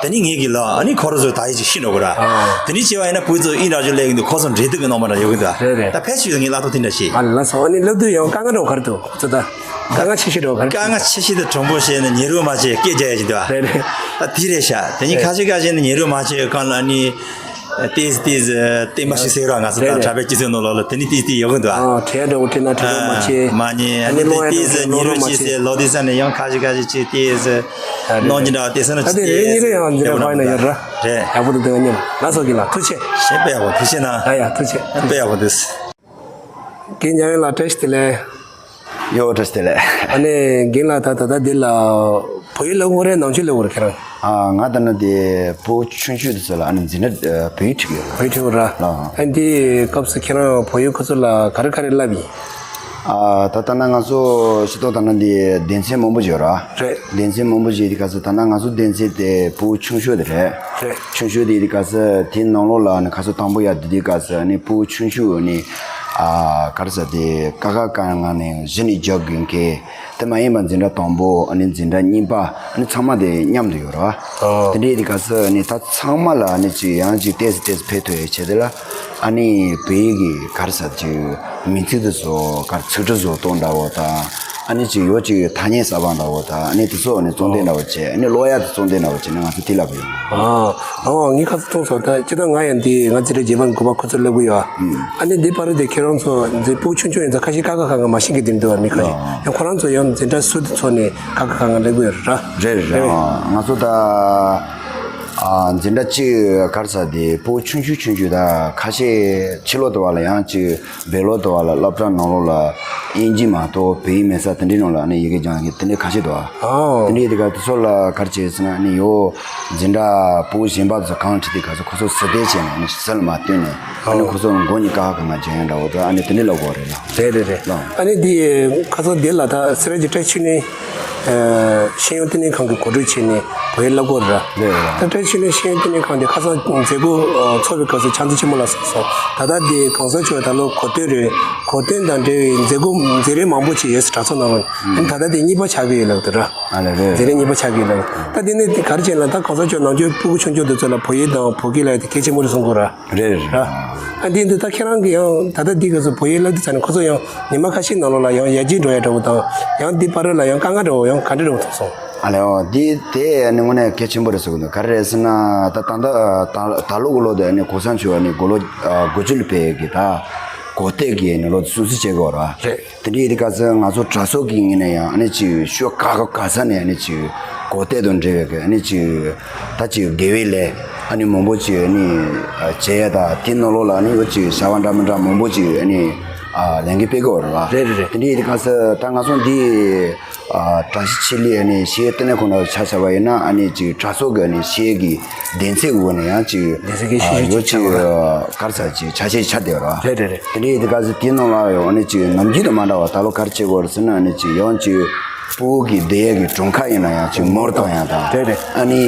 དེ་ནི་ངེད་ཀྱི་ལོག་ཨ་ནི་ཁོ་རང་ཚོ་ད་ཡིག་ཅིག་ཤེས་འགྲོ་གོ་ར། ཨང་། དེ་ནི་བྱས་པ་ཡིན་ན་བུ་ཚོ་ཨིན་ར་ཅོ་ལས་ཀྱི་འདུག་ཁོ་ཚོ་འབྲེལ་གཏུག་གི་རྣམ་པ་འདྲ་ཡོད་ཀྱི་འདུག་རེད་རེད། ད་ཕལ་ཆེར་ངས་ལབ་ཐུབ་དེ་འདྲ་ཞིག་ཨ་ལ་སོང་ཨ་ནི་ལབ་དུས་ཡང་དཀའ་ངལ་འགྲོ་ག་རེ་འདུག་ཁོ་ཚོ་ད། དཀའ་ངལ་ཆེ་ཤོས་འགྲོ་ག་རེ། དཀའ་ངལ་ཆེ་ཤོས་དེ་གྲུང་པོ་བྱས་ནས་ཉེ་རུ་མ་བྱས་སྐད་རྒྱག་ཡ་ཅིག་འདུག་ཨ། རེད་རེད། ད་དེ་རེད་ཤག་དེ་ནི་ཁ་ཤས་ཁ་ཤས་ནི་ཉེ་རུ་མ་བྱས་གང་ལ་ཨ་ནི། ཏེས་ཏེས་བསྟན་པ་ཞིག་ཟེར་ར་ང་ཚོ་རེད་དང་རེད། གྲྭ་པའི་སྤྱི་ཚོགས་ནང་ལོགས་ལ་དེ་ནི་ཏེས་ཏེས་ཡོང་གི་འདུག་ཨ། ཨ་བྲེལ་འགྲོ་བྲེལ་ན་བྲེལ་རོགས་མ་བྱེད། མ་ཉེས་ཨ་ནི་ལོ་ཡ་ཏེས་འགྲོ་ཏེས་བྲེལ་ཉེ་རུ་རོགས་མ་ཅིག་བྱེད། ཟེར་ལོ་དེ་ས་ནས་ཡང་ཁ་ཤས་ཁ་ཤས་ཅིག་ཏེས་ཨ་རེད་གནང་རེད། གྱི་འདྲ་བ་དེ་ས་ན་ཨ་ཅིག་དེ་རེ་ཏེས་ཉེ་རུ་ཡང་འཛིན་གྲྭ་ཕ་ཡིན་ན་ཡོད་ར། རེད། ཡག་པོ་འདུག་དེ་ག་ཉིན་ལ་སོགས་ཀྱི་ལ་ཐུགས་ཆེ། ཞེས་དཔེ་ཡག་པོ་ཐུགས་ཆེ་གནང་། ཨ་ཡ་ཐུགས་ཆེ། དཔེ་ཡག་པོ་འདུག་རྒན་ཉང་ཡོད་ལ་བཀྲ་ཤིས་བདེ་ལེགས། ཡོ་བཀྲ་ཤིས་བདེ་ལེགས། ཨ་ནི་རྒན་ལགས་ད་ད་ལྟ་འདི་ལ་བོད་ཡིག་སློབ་དགོས་རེད་ནང་ཆོས་སློབ་དགོས་རེད་ཁྱེད་རང་། ཨ་ང་ད་ནི་དེ་བོད་ཆུང་ཆུང་དེ་ཚོ་ལ་ཨ་ནི་འཛིན་གྲྭ་བོད་ཡིག་ཁྲིད་ཀྱི་ཡོད། བོད་ཡིག་ཁྲིད་དགོས་ར། ལགས། ཨ་འདི་སྐབས་སུ་ཁྱེད་རང་བོད་ཡིག་ཁོ་ཚོ་ལ་ག་རེ་ག་རེ་བསླབས་ཡིན། ཨ་ད་ལྟ་ན་ང་ཚོ་སྤྱི་ཚོགས་ད་ནི་འདི་སྡེ་ཚན་མང་པོ་ཡོད་ར། རེད། སྡེ་ཚན་མང་པོ་ཞིག་དེ་ག་ཚོད་ད་ན་ང་ཚོ་སྡེ་ཚན་དེ་བོད་ཆུང་ཤོས་དེ་རེད། རེད། ཆུང་ཤོས་དེ་དེ་ག་ཚོད་དེ་ནང་ལོགས་ལ་ནི་ཁ་སོ་དང་པོ་ཡ་དེ་དེ་ག་ཚོད་ནི་བོད་ཆུང་ཤོས་ནི་ཨ་ག་རེ་ཟེར་དེ་ཀ་ཁ་ག་ང་ནས་གཞི་ནས་རྒྱག་དགོས་མཁན་དེ་མ་ཡིན་པ་འཛིན་གྲྭ་དང་པོ་ཨ་ནི་འཛིན་གྲྭ་གཉིས་པ་ཨ་ནི་ཚང་མ་དེ་མཉམ་དུ་ཡོད་ར། ཨོ། དེ་འདྲའི་དེ་ག་ཚོད་ནི་ད་ཚང་མ་ལ་ཨ་ནི་ཅིག་ཡང་ཅིག་ཏེས་ཏེས་ཕེ་ཐོས་ཡོད་བྱས་དེ་ལ་ཨ་ནི་བོད་ཡིག་གི་ག་རེ་ཟེར་ཅིག་མིང་ཚིག་དེ་ཚོ་ག་རེ་ཚིག་འབྲུ་བཟོ་སྟངས་འདྲ་བོ་དང་། ཨ་ནི་ཅིག་ཡོད་ཅིག་ཐ་སྙད་གསར་པ་འདྲ་བོ་དང་ཨ་ནི་དེ་ཚོ་ཨ་ནི་གཙོ་འདོན་འདྲ་བོ་བྱས། ཨ་ནི་ཀློག་ཡག་དེ་གཙོ་འདོན་འདྲ་བོ་བྱས་ནས་ང་ཚོ་དེ་ལབ་ཡོད། ཨ་ཨ་ངས་ཁ་སང་མཐོང་སོང་། ད་སྤྱིར་བཏང་ང་ཡང་འདི་ང་འཛིན་གྲྭ་བརྒྱད་པ་དགུ་པ་ཁོ་ཚོ་སླེབས་ཀྱི་ཡོད། ཨ་ནི་འདི་བར་དེ་ཁྱེད་རང་ཚོ་འཛིན་སྤུ་གུ་ཆུང་ཆུང་ཡིན་ཙང་ཁ་ཤས་ཀ་ཁ་ག་ང་མ་ཤེས་ཀྱི་དེ་འདུག་བ། མི་ཁ་ཤས་ཡང་ཁོ་རང་ཚོ་ཡང་འཛིན་གྲྭ་སུ་དེ་ཚོ་ནས་ཀ་ཁ་ག་ང་སླེབས་ཀྱི་ཡོད་རེད་ར། རེད་རེད་རེད། ང་ཚོ་ད་ཨ་འཛིན་གྲྭ་གཅིག་ག་རེ་ཟེར་དེ་སྤུ་གུ་ཆུང་ཆུང་ཆུང་ཆུང་ད་ཁ་ཤས་ཕྱི་ལོགས་དུ་བ་ལ་ཡང་ཅིག་བོད་ལོགས་དུ་བ་ལ་སློབ་གྲྭ་ནང་ལོགས་ལ་དབྱིན་ཇི་མ་གཏོགས་བོད་ཡིག་མེད་ས་དེ་འདྲའི་ནང་ལ་ཨ་ནི་ཡི་གེ་སྦྱང་མཁན་དེ་འདྲའི་ཁ་ཤས་འདུག་ཨ། ཨོ། དེ་འདྲའི་དེ་ག་དེ་ཚོ་ལ་ག་རེ་བྱས་ཟེར་ན་ཨ་ནི་ཡོ་འཛིན་གྲྭ་སྤུ་གུ་གཞན་པ་ཚོ་གང་ཁྲིད་དེ་ག་ཚོད་ཁོ་ཚོ་ཟུར་བལྟས་བྱས་ནས་ཨ་ནི་ཟུར་ལ་མ་བསྟན་ནས་ཨ་ནི་ཨོ། ཁོ་ཚོ་མགོ་གཉིས་ཀ་ཧ་གོ་མ་བྱས་ཡང་འདྲ་བོ་དང་ཨ་ནི་དེ་འདྲའི་ལབ་དགོས་རེད་ལ། རེད་རེད་རེད། ལགས། ཨ་ནི་འདི་ཁ་སང་འདི་ལ་ད་སེ་ར་བྱེས་བཀྲ་ཤིས་ནས། ཨ་ཤེས་ཡོན་ལྟེ་གནས་ཁང་གི་གོ་སྒྲིག་བྱས་ནས་བོད་ཡིག་བསླབ་དགོས་རེད་ར། རེད་རེད། ད་བཀྲ་ཤིས་ནས་ཤེས་ཡོན་ལྟེ་གནས་ཁང་འདི་ཁ་སང་མཛད་སྒོ་ཨ་ཚོགས་པའི་སྐབས་སུ་ཕྱག་མཛོད་ཆེན་མོ་ལ་གསུངས་སོང་། ད་ལྟ་འདི་གོང་ས་མཆོག་ད་ལོ་གོ་སྟོན་རེད། གོ་སྟོན་དང་འབྲེལ་བའི་མཛད་སྒོ་མཛད་རིམ་མང་པོ་ཅིག་ཡོད་ཟེར། གྲྭ་ཚང་ནང་ལ་ཨ་ནི་ད་ལྟ་འདི་གཉིས་པ་ཆགས་ཀྱི་ཡོད་ལབ་འདུག་ར། ཨ་ལེ་རེད། མཛད་རིམ་གཉིས་པ་ཆགས་ཀྱི་ཡོད་ལབ། ད་འདི་ནི་ག་རེ་བྱས་ན་ད་གོང་ས་མཆོག་ནམ་རྒྱུན་སྤུ་གུ་ཆུང་ཆུང་འདི་ཚོ་ལ་བོད་ཡིག་དང་བོད་སྐད་ལ་དེ་གལ་ཆེན་པོ་རེད་གསུང་གི་ཡོད་ར། རེད་རེད། ར། ཨ་འདི་འདི་ད་ཁྱེད་རང་གིས་ཡང་ད་ལྟ་འདི་ག་ཚོད་བོད་ཡིག་བསླབ་དུས་ཙམ་ནས་ཁོ་ཚོ་ཡང་ཉི་མ་ཁ་ཤས་ནང་ལོགས་ལ་ཡང་ཡར་རྒྱས་འགྲོ་ཡ་འདྲ་བོ་དང་ཡང་འདི་བར་ལ་ཡང་དཀའ་ངལ་འདྲ་བོ་ཡང་ག་འདྲ་འདྲ་བོ་མཐོང་སོང་། ཨ་ལེ་ཨོ་འདི་དེ་ནི་དངོས་གནས་གལ་ཆེན་པོ་རེད་ཟེར་གི་འདུག་ག་རེ་རེད་ཟེར་ན་ད་ད་ད་ད་ལོ་གི་ལོ་དེ་ནི་གོང་ས་མཆོག་ནི་དགུང་ལོ་དགུ་བཅུ་ལ་ཕེབས་ཀྱི་ད་གོ་སྟོན་གྱི་ནི་ལོ་དེ་སྲུང་བརྩི་བྱེད་དགོས་ར། རེད། དེ་འདྲའི་དེ་ག་ཚོད་ང་ཚོ་གྲྭ་ཚང་གི་ངོས་ནས་ཡང་ཨ་ནི་ཅིག་ཤོག་ཁག་ག་ས་ནས་ཨ་ནི་ཅིག་གོ་སྟོན་དང་འབྲེལ་བའི་གི་ཨ་ནི་ཅིག་ད་ཅིག་དགེ་བའི་ལས་ཨ་ནི་མང་པོ་ཅིག་ཨ་ནི་བྱེད་ཡ་ད་དེ་ནང་ལོགས་ལ་ཨ་ནི་ཡོད་ཅིག་བྱ་བ་འདྲ་མི་འདྲ་མང་པོ་ཅིག་ཨ་ནི་ལས་འགུལ་སྤེལ་གི་ཡོད་རེད་བ། རེད་རེད་རེད། དེ་འདྲའི་དེ་ག་ཚོད་ད་ང་ཚོ་འདི་བཀྲ་ཤིས་ཆེད་ལས་ཨ་ནི་ཤེས་ཡོན་ལྟེ་གནས་ཁང་ནང་ཆ་བཞག་པ་ཡིན་ན་ཨ་ནི་ཅིག་གྲྭ་ཚང་གི་ཨ་ནི་ཤེས་ཡོན་གྱི་སྡེ་ཚན་གྱི་ངོས་ནས་ཡང་ཅིག་སྡེ་ཚན་གྱི་ཤེས་ཡོན་ཅིག་ཆགས་པ་རེད། ག་རེ་ཟེར་ཅིག་ཆ་ཤས་ཆགས་བསྡད་ཡོད་རེད་བ། རེད་རེད་རེད། དེ་འདྲའི་དེ་ག་ཚོད་དེའི་ནང་ལ་ཡང་ཨ་ནི་ཅིག་ནམ་རྒྱུན་དང་མ་འདྲ་བ་ད་ལོ་ག་རེ་བྱེད་དགོས་རེད་ཟེར་ན་ཨ་ནི་ཅིག་ཡང་ཅིག་སྤུ་གུ་གི་བསྡད་ཡས་ཀྱི་གྲོང་ཁ་ཡིན་ན་ཡང་ཅིག་མོ་གཏོང་ཡ་དང་། རེད་རེད། ཨ་ནི་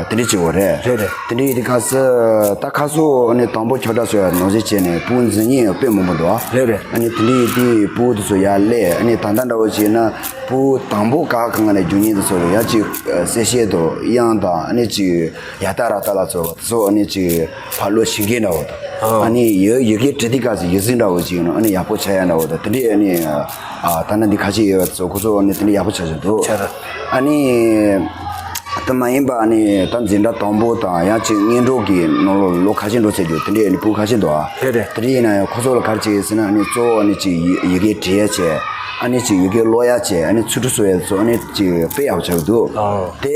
དེ་འདྲ་བྱེད་དགོས་རེད། རེད་རེད། དེ་འདྲའི་དེ་ག་ཚོད་ད་ཁ་སང་ཨ་ནི་དང་པོ་ཁྱབ་བསྒྲགས་བཟོ་ཡ་ནང་བཞིན་བྱས་ནས་སྤུ་གུ་འཛིན་མཁན་དཔེ་མང་པོ་འདུག་ཨ། རེད་རེད། ཨ་ནི་དེ་འདྲའི་དེ་སྤུ་གུ་དེ་ཚོ་ཡར་སླེབས་ཨ་ནི་ད་ལྟ་འདྲ་བོ་བྱས་ན་སྤུ་གུ་དང་པོ་ག་ག་ང་ནས་རྒྱུགས་མཁན་དེ་ཚོ་ལ་ཡང་ཅིག་གསལ་བཤད་དང་དབྱངས་དང་ཨ་ནི་ཅིག་ཡ་ཏ་ར་ཏ་ལ་སོགས་པ་དེ་ཚོ་ཨ་ནི་ཅིག་ཕར་ལོག་ཤེས་མཁན་འདྲ་བོ་དང་། ཨ་ནི་ཡི་ཡི་གེ་འབྲི་དུས་སྐབས་སུ་ཡིག་གཟུགས་འདྲ་བོ་ཅིག་ཡིན་ནོ་ཨ་ནི་ཡག་པོ་ཆགས་ཡ་འདྲ་བོ་དང་དེ་འདྲའི་ཨ་ནི་ཨ་ད་ལྟ་འདི་ཁ་ཤས་ཡོད་པ་ཚོ་ཁོ་ཚོ་ཨ་ནི་དེ་འདྲའི་ཡག་པོ་ཆགས་བཞིན་འདུག་ཆགས་ར། ཨ་ནི་དེ་མ་ཡིན་པ་ཨ་ནི་ད་འཛིན་གྲྭ་དང་པོ་དང་ཡང་ཅིག་སྔོན་འགྲོ་གི་ནང་ལོགས་ལོ་ཁ་ཤས་འགྲོ་ཚར་རྒྱུ་དེ་འདྲའི་ཨ་ནི་སྤུ་གུ་ཁ་ཤས་འདུག་ཨ། རེད་རེད། དེ་འདྲ་ཡིན་ན་ཡང་ཁོ་ཚོ་ལ་ག་རེ་བྱེད་ཟེར་ན་ཨ་ནི་གཙོ་བོ་ཨ་ནི་ཅིག་ཡི་ཡི་གེ་འབྲི་ཡ་བྱས་ཨ་ནི་ཅིག་ཡི་གེ་ཀློག་ཡ་བྱས་ཨ་ནི་ཚིག་འབྲུ་བཟོ་ཡ་ཚོ་ཨ་ནི་ཅིག་དཔེ་ཡག་པོ་ཆགས་ཀྱི་འདུག་ཨ། དེ་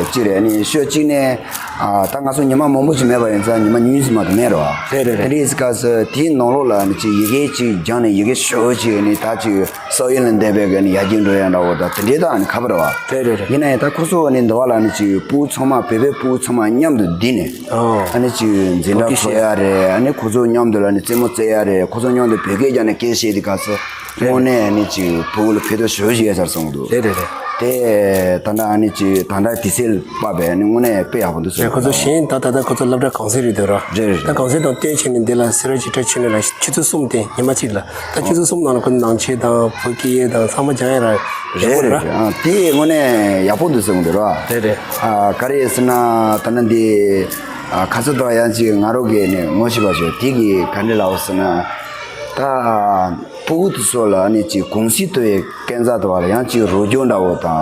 གཅིག་རེད། ཨ་ནི་ཕྱོགས་གཅིག་ནས་ཨ་ད་ང་ཚོ་ཉི་མ་མང་པོ་ཅིག་མེད་པ་ཡིན་ཙང་ཉི་མ་ཉུང་ཉུང་ཙམ་མ་གཏོགས་མེད་རེད་བ། རེད་རེད་རེད། དེ་འདྲའི་སྐབས་སུ་དེའི་ནང་ལོགས་ལ་ཨ་ནི་ཅིག་ཡི་གེ་ཅིག་སྦྱངས་ནས་ཡི་གེ་ཤོག་ཅིག་ཨ་ནི་ད་ཅིག་སྲོལ་ཡིན་ལ་འདེབས་པའི་གི་ཨ་ནི་ཡར་རྒྱས་འགྲོ་ཡ་འདྲ་བོ་དང་དེ་འདྲའི་ད་ཨ་ནི་ཁག་པོ་རེད་བ། རེད་རེད་རེད། ཡིན་ན་ཡང་ད་ཁོ་ཚོ་ཨ་ནི་འདི་བ་ལ་ཨ་ནི་ཅིག་སྤུ་གུ་ཚང་མ་བོད་པའི་སྤུ་གུ་ཚང་མ་མཉམ་དུ་བསྡུས་ནས་ཨ་ཨོ། ཨ་ནི་ཅིག་འཛིན་གྲྭ་འགོ་ཁྲིད་ཕོག་ཡ་རེད། ཨ་ནི་ཁོ་ཚོ་མཉམ་དུ་ལ་ཨ་ནི་རྩེད་མོ་རྩེ་ཡ་རེད། ཁོ་ཚོ་མཉམ་དུ་བོད་སྐད་རྒྱག་ནས་སྐད་བཤད་དུས་སྐབས་སུ་རེད། དངོས་གནས་ཨ་ནི་ཅིག་སྤུ་གུ་ལ་ཕན་ཐོགས་ཞེ་པོ་ཅིག་ཡོད་ས་རེད་བསམ་གྱི་འདུག་རེད་རེད་རེད། དེ་ད་ལྟ་ཨ་ནི་ཅིག་ད་ལྟ་དུས་ཚོད་དཔག་པའི་ཨ་ནི་དངོས་གནས་དཔེ་ཡག་པོ་འདུག་ཟེར། ཁོ་ཚོ་གཞན་ད་ད་ལྟ་ཁོ་ཚོ་སློབ་གྲྭ་གུང་སེང་རེད་འདུག་ར། རེད་རེད་ད་རེད། གུང་སེང་དང་བསྟུན་བྱས་ནས་འདི་ལ་སེ་ར་བྱེས་བཀྲ་ཤིས་ནས་ལ་ཆུ་ཚོད་གསུམ་དེ་ཉི་མ་གཅིག་ལ་ད་ཆུ་ཚོད་གསུམ་ནང་ལ་ཁོ་ནང་ཆས་དང་བོད་སྐད་ཡིག་དང་ཚང་མ་སྦྱང་ཡ་ར་རེད་རེད་པོ་རེད་ར། རེད། ཨ་དེ་དངོས་གནས་ཡག་པོ་འདུག་ཟེར་གྱི་འདུག་ར། རེད་རེད། ཨ་ག་རེ་ཟེར་ན་ད་ནི་འདི་ཨ་ཁ་ཚ་དང་ཡང་ཅིག་ང་རོ་གས་ནས་ངོ་ཤེས་པ་ཞིག་དེ་གིས་ག་འདྲ་ལབ་ཟེར་ན་ད། སྤུ་གུ་དེ་ཚོ་ལ་ཨ་ནི་ཅིག་གུང་སེང་ཐོབ་པའི་སྐས་འཛེག་དུ་བ་ལ་ཡང་ཅིག་རོགས་སྐྱོར་འདྲ་བོ་དང་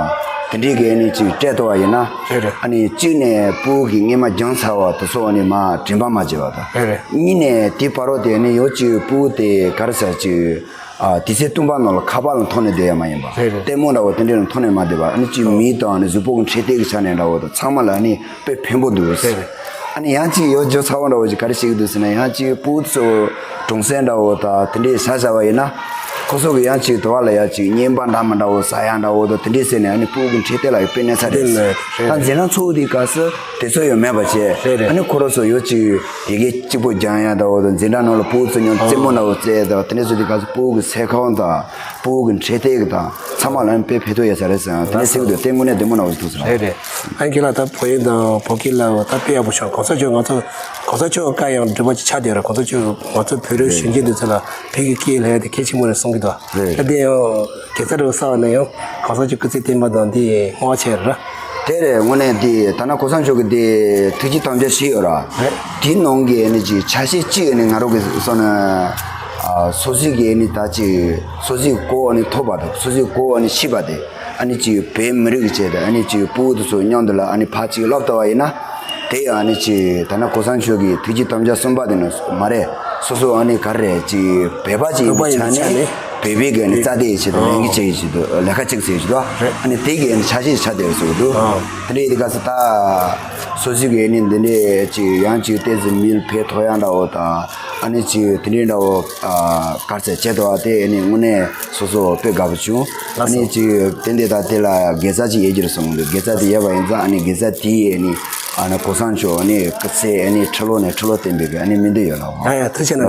དེ་འདྲའི་གི་ཨ་ནི་ཅིག་སྤྲད་ཐུབ་པ་ཡིན་ན་རེད་རེད། ཨ་ནི་གཅིག་ནས་སྤུ་གུ་གི་སྔས་མ་སྦྱངས་ཚར་བ་དེ་ཚོ་ཨ་ནི་མར་དྲན་པ་མ་བརྗེད་པ་དང་། རེད་རེད། གཉིས་ནས་དེ་བར་དུ་དེ་ཨ་ནི་ཡོད་ཅིག་སྤུ་གུ་དེ་ག་རེ་ཟེར་ཅིག་ཨ་དུས་ཚོད་སྟོང་པ་ནང་ལ་ཁ་པར་ལ་མཐོང་ནས་བསྡད་ཡ་མ་ཡིན་པ། རེད་རེད། ལྟད་མོ་འདྲ་བོ་དེ་འདྲའི་ལ་མཐོང་ནས་མ་བསྡད་པ། ཨ་ནི་ཅིག་མིང་དང་ཨ་ནི་གཟུགས་པོ་གི་འཕྲོད་བསྟེན་གི་ཆ་ནས་འདྲ་བོ་དང་ཚང་མ་ལ་ཨ་ནི་དཔེ་ཕན་པོ་འདུག་ཟེར། རེད་རེད། ཨ་ནི་ཡང་ཅིག་ཡོད་རྒྱུ་ཚ་བོ་འདྲ་བོ་ཅིག་ག་རེ་བཤད་ཀྱི་འདུག་ཟེར་ན་ཡང་ཅིག་སྤུ་གུ་ཚོ་གྲོང་གསེབ་འདྲ་བོ་དང་དེ་འདྲའི་ས་ཆ་བ་ཡིན་ན་ཁོ་ཚོ་གི་ཡང་ཅིག་དུ་བ་ལ་ཡང་ཅིག་བརྙན་པར་འདྲ་མི་འདྲ་བོ་ཟ་ཡ་འདྲ་བོ་དང་དེ་འདྲའི་ཟེར་ནས་ཨ་ནི་སྤུ་གུ་གི་འཕྲོད་བསྟེན་ལ་ཡང་དཔེ་གནོད་ཚ་རེད་ཟེར། རེད་རེད། ད་འཛིན་གྲྭ་ཚོགས་དེའི་སྐབས་སུ་དེ་ཚོ་ཡང་མེད་པ་བྱས། རེད་རེད། ཨ་ནི་ཁོ་རང་ཚོ་ཡོད་ཅིག་ཡི་གེ་གཅིག་པོ་སྦྱང་ཡ་འདྲ་བོ་དང་འཛིན་གྲྭ་ནང་ལ་སྤུ་གུ་ཚོ་མཉམ་རྩེད་མོ་འདྲ་བོ་རྩེ་ཡ་འདྲ་བོ་དེ་འདྲ་ཚོ་དེའི་སྐབས་སུ་སྤུ་གུ་གི་ཚེ་གང་དང་སྤུ་གུ་གི་འཕྲོད་བསྟེན་གི་དང་ཚང་མ་ལ་ཡང་དཔེ་ཕན་ཐོགས་ཡོད་ས་རེད་ཟེར། དེ་འདྲ་ཟེར་གི་འདུག་དེ་དངོས་གནས་བདེ་མོ་འདྲ་བོ་ཞིག་འདུག་ཟེར། རེད་རེད། ཨ་ནི་ཁྱེད་ལ་ད་བོད་ཡིག་དང་བོད་སྐད་ལ་ད་དཔེ་ཡག་པོ་བྱུང་། གོང་ས་མཆོག་ང་ཚོ་གོང་ས་མཆོག་བཀའ་ཡང་འགྲུབ་པ་ཅིག་ཆགས་བསྡད་ར། གོང་ས་མཆོག་ང་ཚོ་བོད་རིགས་གཞོན་སྐྱེས་འདི་ཚོ་ལ་བོད་ཀྱི་སྐད་ལབ་ཡ་དེ་གལ་ཆེན་པོ་རེད་གསུང་གི་འདུག་རེད། ད་དེ་ཡང་གེ་སར་རུ་ས་བ་ན་ཡང་གོང་ས་མཆོག་སྐུ་ཚེ་བརྟན་པ་དང་དེ་བསྔོ་བ་བྱས་ར། དེ་རེད། དངོས་གནས་དེ་ད་ན་གོང་ས་མཆོག་གི་དེ་ཐུགས་རྗེ་དམ་བཅའ་བཞེས་ཡོད་ར། རེད། དེ་ནང་གི་ནི་ཅིག་ཆ་ཤས་གཅིག་ནི་ང་རང་གི་བསམ་ན། ཨ། སོ་སོའི་གི་ཨ་ནི་ད་ཅིག་སོ་སོའི་གོ་ཨ་ནི་ཐོབ་པ་དང་སོ་སོའི་གོ་ཨ་ནི་ཤེས་པ་དེ་ཨ་ནི་ཅིག་བོད་མི་རིགས་ཀྱི་ཆེད་དུ་ཨ་ནི་ཅིག་ཕྲུ་གུ་དེ་ཚོ་མཉམ་དུ་ལ་ཨ་ནི་ཕར་ཅིག་སློབ་གཏོང་བ་ཡིན་ན་དེ་ཡང་ཨ་ནི་ཅིག་ད་ནི་གོང་ས་མཆོག་གི་ཐུགས་བསྐྱེད་དམ་བཅའ་གསུམ་པ་དེ་ནི་མ་རེད། སོ་སོ་ཨ་ནི་ག་རེ་ཅིག་བོད་པ་ཅིག་ཡིན་པའི་ཆ་ནས་བོད་པའི་གི་ཨ་ནི་རྩ་དེ་ཡི་ཆེད་དུ་ལས་འགུལ་བྱེད་ཀྱི་ཆེད་དུ་ལས་ཀ་ཅིག་བྱེད་ཀྱི་འདུག་ཨ་ནི་དེ་གི་ཨ་ནི་ཆ་ཤས་ཆ་དེ་ཟེར་གྱི་འདུག་དེ་འདྲའི་དེ་ག་ཚོད་ད་སོ་སོའི་གི་ཨ་ནི་འདི་འདྲའི་ཅིག་ཡང་ཅིག་ཏོག་ཙམ་མི་ལ་ཕན་ཐོགས་ཡག་འདྲ་བོ་དང་། ཨ་ནི་ཅིག་དེ་འདྲའི་འདྲ་བོ་ག་རེ་ཟེར་བྱེད་ཐུབ་པ་དེ་ཨ་ནི་དངོས་གནས་སོ་སོ་དཔེ་དགའ་པོ་བྱུང་། ཨ་ནི་ཅིག་དེ་འདྲའི་ད་དེ་ལ་དགེ་རྩ་ཅིག་ཡོད་ཀྱི་རེད་གསུངས་འདུག་དགེ་རྩ་དེ་ཡོད་པ་ཡིན་ཙང་ཨ་ནི་དགེ་རྩ་དེ་ཡིས་ཨ་ནི་ཨ་ནི་གོང་ས་མཆོག་ཨ་ནི་སྐུ་ཚེ་ཨ་ནི་ཁྲི་ལོ་ནས་ཁྲི་ལོ་བརྟན་པའི་གི་ཨ་ནི་སྨོན་འདུན་ཡོད་ལགས། ཡ་ཡ་ཐུགས་རྗེ་ཆེ་གནང་